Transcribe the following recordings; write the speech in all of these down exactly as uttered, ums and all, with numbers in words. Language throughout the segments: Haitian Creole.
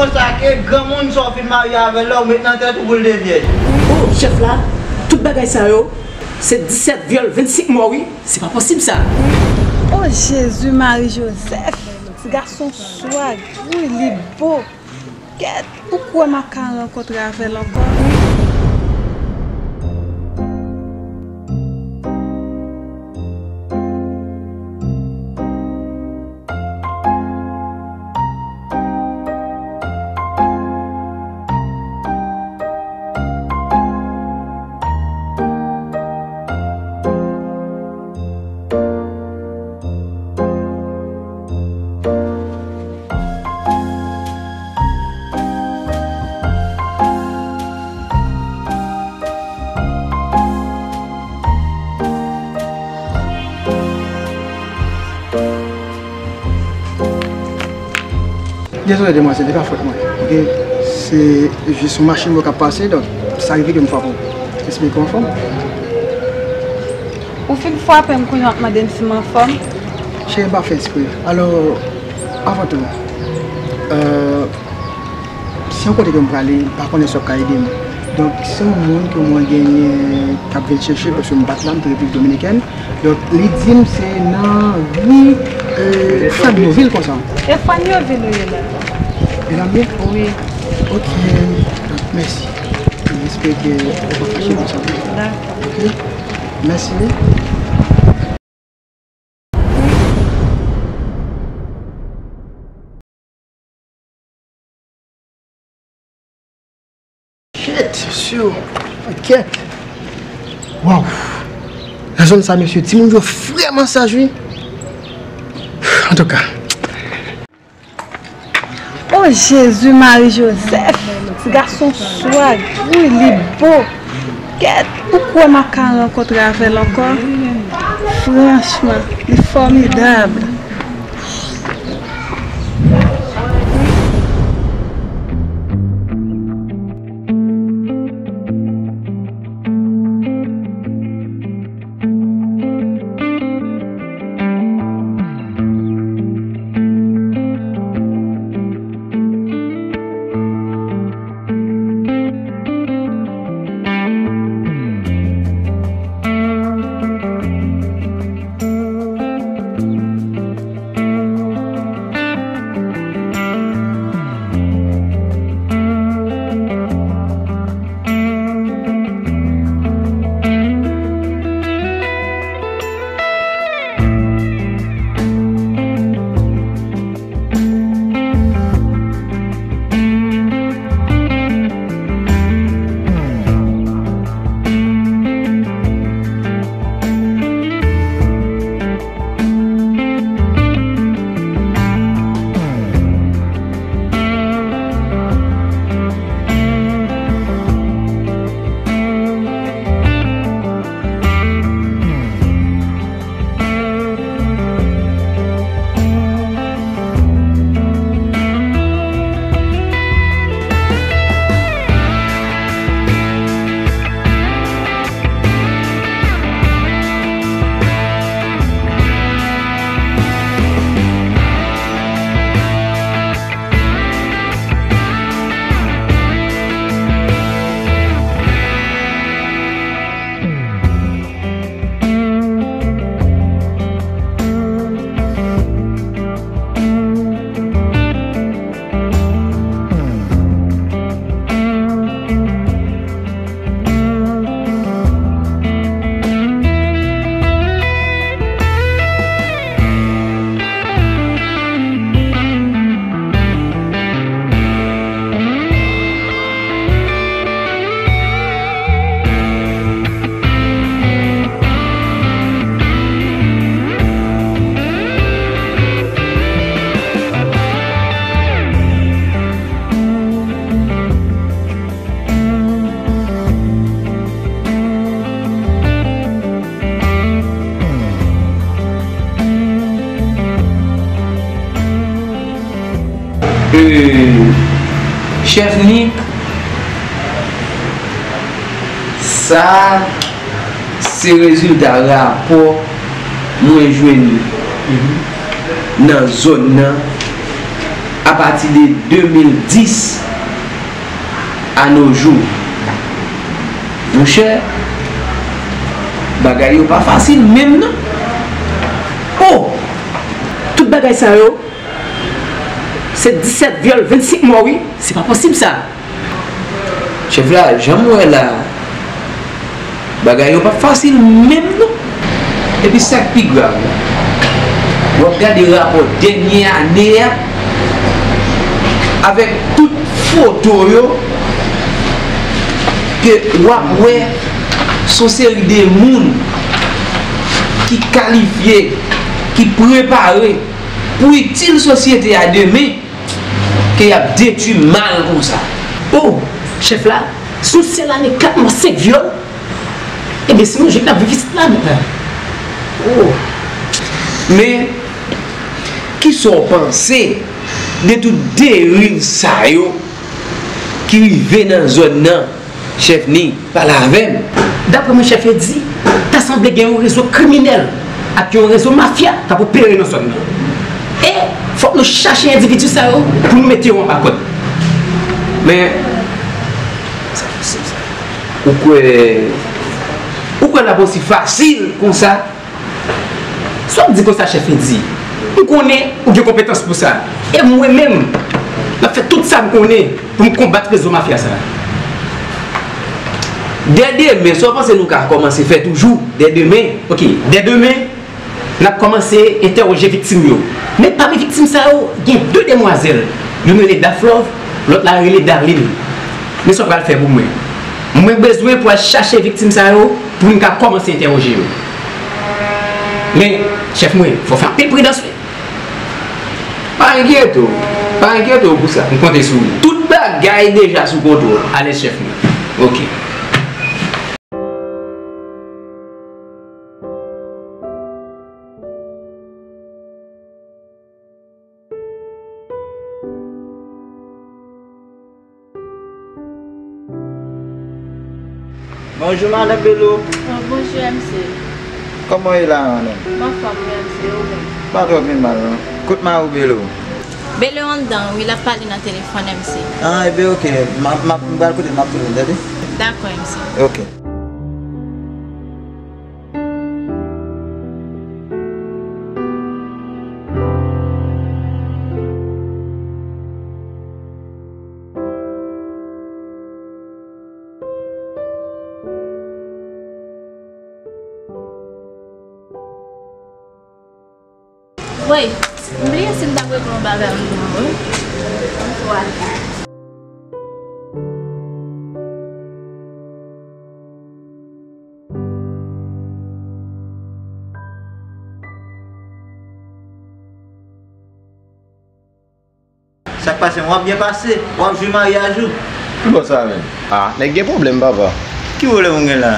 Konsa ke granmoun sa w fin marye avè l la, ou met nan tèt ou pou l te vyèj. Oh, chèf la, tout bagay sa yo, se disèt vyòl, vennsenk mò wi. Se pa posib sa. Oh Jezi, Mari Jozèf, ti gason swag, wi, li bo. Kèt, ou kwè m ap ka rankontre avè l ankò? Dezole demwazèl, e pa fòt mwen, oke? Se jis yon machin mwen k ap pase, donk sa rive ke m frape w. Esplike w anfòm. Ou fin frape m kounye a w ap mande m si m anfòm? Cheri, m pa fè espre. Alò, avan tou, euh, se yon kote ke m prale, m pa konnen si w ap ka ede m. Donk, se yon moun ke mwen genyen k ap vin chèche, paske m pa t la, m te Repiblik Dominikèn. Donk, li di m se nan ri, euh, Franyovil konsa. E Franyovil ou ye la? E la m ye? Wi. Oke. Donk, mèsi. M espere ke ou pa fache konsa. Dakò. Oke. Mèsi wi. Shit, sou, kèt. Waw. Nan zòn sa, mesye, timoun yo vrèman saj, wi. Antouka. Oh Jezi, Mari Jozèf, ti gason swag, wi, li bo. Kèt, ou kwè m ap ka rankontre avè l ankò? Franchman, li fòmidab. Euh, Chèf Nick, sa se rezilta rapò mwen jwenn nan zòn nan. Apati de de mil dis a no jou, monchè, bagay yo pa fasil menm non. Oh! Tout bagay sa yo, se disèt vyòl, vennsenk mò wi. Se pa posib sa. Chèf la, jan m wè la, bagay yo pa fasil menm non. Epi sa k pi grav la, w ap gade rapò dènye ane a avèk tout foto yo ke w ap wè s on seri de moun ki kalifye, ki prepare pou itil sosyete a demen, ke y ap detwi mal konsa. Oh, chèf la, sou sèl ane kat mò senk vyòl, ebyen si nou jwenn n ap viv isit la menm. Oh. Men, kisa w panse de tout deriv sa yo ki rive nan zòn nan? Chèf Ni, pale avè m. Daprè mwen, chèf yo di, ta sanble gen yon rezo kriminèl ak yon rezo mafya k ap opere nan zòn nan. E fòk nou chache endividi sa yo pou nou mete yo anba kòd. Men, sa posib sa. Ou kwè, ou kwè l ap osi fasil konsa? Sa w ap di konsa, chèf Edi? M konnen ou gen konpetans pou sa. E mwen menm, m ap fè tout sa m konnen pou m konbat rezo mafya sa a. Dè demen, sa w panse nou ka kòmanse fè toujou? Dè demen? Ok, dè demen, n ap kòmanse entèwoje viktim yo. Men pami viktim sa yo, gen de demwazèl. Youn rele Daphlove, lòt la rele Darline. Men sa w pral fè pou mwen. Mwen bezwen pou al chache viktim sa yo pou n ka kòmanse entèwoje yo. Men, chèf mwen, fò w fè anpil pridans wi. Pa enkyete w. Pa enkyete w pou sa. M konte sou ou. Tout bagay deja sou kontwòl. Alèz chèf mwen. Ok. Bonjou madanm Belo. Oh, bonjou M C. Kòman w ye la madanm? M anfòm wi M C, e ou menm? Pa twò pi mal non. Kot mari w Belo? Belo anndan wi, l ap pale nan telefòn M C. Ah, ebyen ok. M ap, m ap, m pral kote l, m ap tounen, tande? Dakò M C. Ok. Woy, m bliye si m t ap regle yon bagay anvan wi. Ann fè w ale. Sa k pase, w ap byen pase, w ap jwi maryaj ou. Ki bò sa menm? Ah, nèg gen pwoblèm, papa. Ki pwoblèm ou gen la?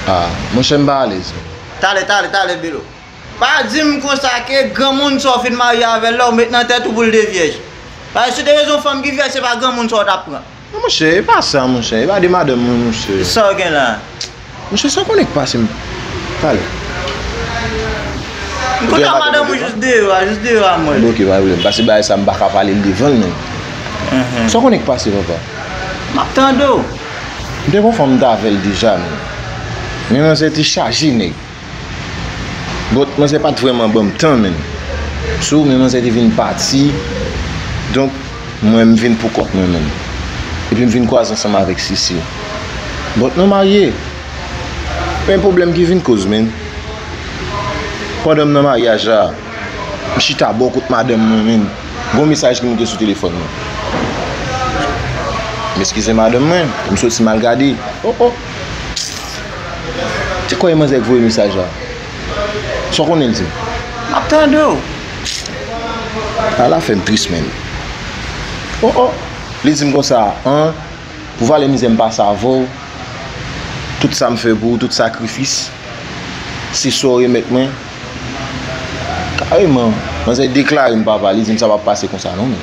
Ah, monchè, m pa alèz. Talè, talè, talè, Belo. Pa di m konsa ke granmoun sa w fin marye avè l la, w met nan tèt ou pou l de vyèj. Paske si w te bezwen yon fanm ki vyèj, se pa granmoun sa w t ap pran. Non, monchè, e pa sa, monchè. E pa de madanm mwen, monchè. Sa w gen la? Monchè, sa w konnen k pase m? Talè. M kontan madanm ou jis deyò a, jis deyò a mwen. Bon, ok, pa gen pwoblèm. Paske bagay sa, m pa ka pale l devan l menm. Mhm. Sa w konnen k pase, papa? M ap tande w. M te gon fanm m t avè l deja, menm. Men manzè te chaje nèg. But manzè pa t vrèman ban m tan, menm. So, men manzè te vin pati. Donk, mwen, m vin pou kont mwen, menm. Epi m vin kwaze ansanm avèk Sisi. But nou marye. Men pwoblèm ki vin koz, menm. Pandan m nan maryaj la, m chita bò kot madanm mwen, menm. Gon mesaj ki moute sou telefòn mwen. M eskize madanm mwen, m soti m al gade. Oh, oh. Se kwè e manzè k voye mesaj la? Sa w konnen l di m? M ap tande w. Ala fè m tris menm. Oh, oh. Li di m konsa, an, pou valè mizè m pase avè w, tout sa m fè pou ou, tout sakrifis, se sa w remèt mwen. Kareman, manzè deklare m papa, li di m sa p ap pase konsa non menm.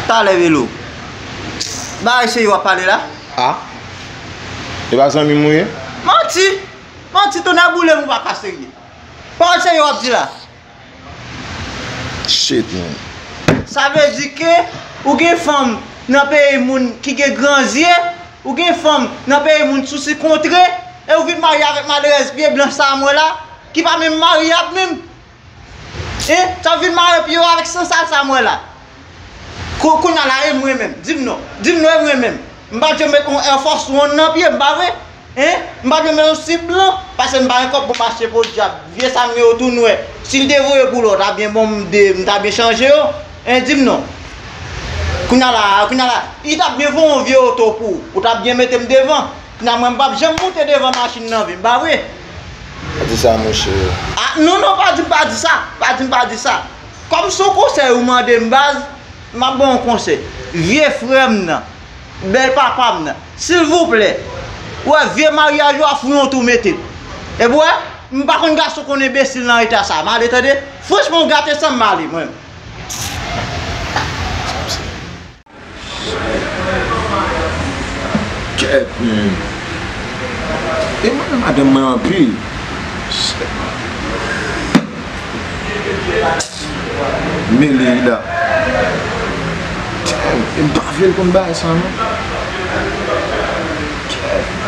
Talè Belo. Bagay serye w ap pale la? Ah? E pa zanmi m ou ye? Manti! Manti, tonnè boule m, ou pa ka serye. Pawòl serye w ap di la. Shit, man. Sa vle di ke ou gen fanm nan peyi moun ki gen gran zye, ou gen fanm nan peyi moun sousi kontre, e ou vin marye avèk malerèz pye blanch sa a m wè la, ki pa menm marye ak menm. Hein? Sa vin mare pye w avèk san sal sa m wè la. Kou-, kounye a la, e mwen menm? Di m non. Di m non, e mwen menm? M pa t janm met yon Air Force One nan pye m, pa vre? Hein? M pa t janm met yon slip blan, paske m pa gen kòb pou m achte podyab. Vye sa m gen yo tou nwè. Si l te voye pou lòt, a byen bon, m de, m ta byen chanje yo. Hein, di m non. Kounye a la, kounye a la, li t ap byen voye yon vye oto pou ou. Ou t ap byen mete m devan. Kounye a mwen, m p ap janm moute devan machin nan vi m, pa vre? Pa di sa, monchè. Ah, non, non, pa di m pa di sa. Pa di m pa di sa. Kòm se yon konsèy ou mande m, baz, m ap ba w yon konsèy. Vye frè m nan, bèl papa m nan, silvouplè, w wè vye maryaj yo a, fouye yon twou mete l. Epi w wè, m pa konn gason konn enbesil nan eta sa. M ale, tande. Franchman, w gate san m ale, mwen. Kèt, men. E mwen, madanm mwen anpil. Mele la. Damn, e m pa vle l konn bagay sa, non. Kèt.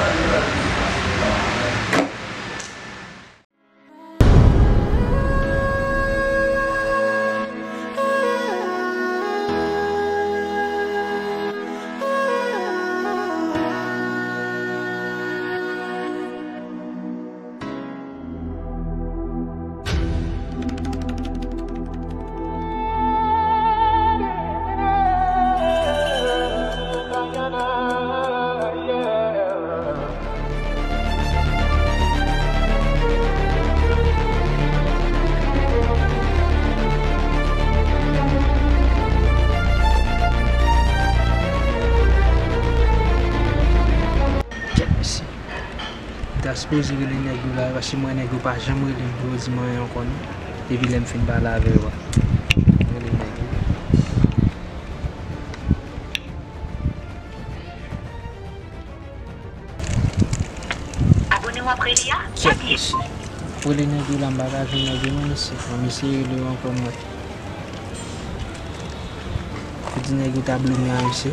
Kèt mesye. M ta sipoze rele nèg yo la, paske m wè nèg yo pa janm rele m pou yo di m anyen ankò non. Depi lè m fin pale avè yo a. Rele nèg yo. Abòne w ap rele a? Kèt mesye. M ap rele nèg yo la, m pa ka jwenn nèg yo non mesye. Fò m eseye rele yo ankò m wè. Pou di nèg yo ta blow me a mesye.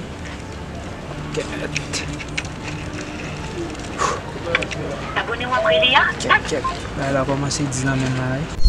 Kèt. Abòne w ap rele a? Kèt, kèt. Bagay la kòmanse di nan menm la wi.